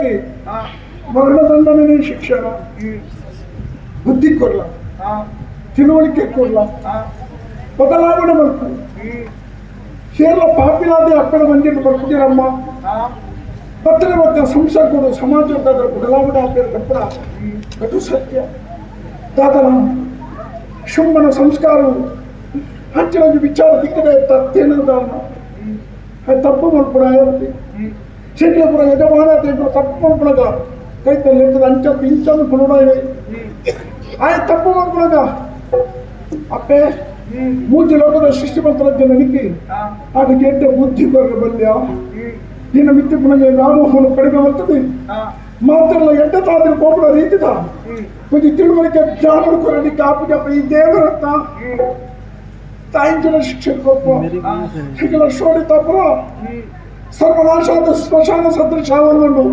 ತಪ್ಪಾಯಿಗೆ ಮರಣದಂಡನೆ ಶಿಕ್ಷಣ. ಬುದ್ಧಿ ಕೊರ್ಲ, ತಿಳುವಳಿಕೆ ಕೊರ್ಲ, ಬದಲಾವಣೆ ಮಲ್ಪು. ಕೇರಳ ಪಾಪಿಲಾದೆ ಅಪ್ಪನ ಮಂದಿರ ಬರ್ಪುಜಿರಮ್ಮ. ಪತ್ರ ಮತ್ತೆ ಸಂಸಾರ ಕೊಡು, ಸಮಾಜ ಬದಲಾವಣೆ ಆಪೇರು ಕಪ್ಪಡ ಅದು ಸತ್ಯ. ದಾದನ ಶುಂಭನ ಸಂಸ್ಕಾರವು ಅಂಚಿನ ವಿಚಾರ ದಿಕ್ಕದೆ ತತ್ತೇನದಾನ ತಪ್ಪು ಮಲ್ಪುಣ ಶೆಟ್ಲಪುರ ಯಜಮಾನ ತಪ್ಪು ಮಲ್ಪುಣಗ ಕೈತಲ್ಲಿ ಅಂಚ ಇಂಚನ್ನು ಕುಲುಡ. ಆಯ ತಪ್ಪು ಮಲ್ಪುಣಗ ಅಪ್ಪೆ ಮೂಜಿ ಲೋಕದ ಸೃಷ್ಟಿ ಮಂತ್ರ ನಿಕ್ಕಿ ಆಗ ಎಡ್ಡ ಬುದ್ಧಿ ಕೊರ್ರ ಬಲ್ಯ. ನಿನ್ನ ಮಿತ್ತಿ ಪುನಗೆ ವ್ಯಾಮೋಹನು ಕಡಿಮೆ ಬರ್ತದೆ. ಮಾತ್ರಲ್ಲ, ಎಡ್ಡ ತಾದ್ರೆ ಕೋಪದ ರೀತಿದ కొంచెం ತಿಳುವಳಿಕೆ ಜ್ಞಾನ ಕೊರಡಿ ಕಾಪು. ಈ ದೇವರತ್ತ ತಾಯಿಂಚಿನ ಶಿಕ್ಷೆ ಕೊಪ್ಪ ಹೀಗೆಲ್ಲ ಶೋಡಿ ತಪ್ಪರ ಸರ್ವನಾಶಾದ ಸ್ಮಶಾನ ಸದೃಶಾವನ್ನುಂಡು.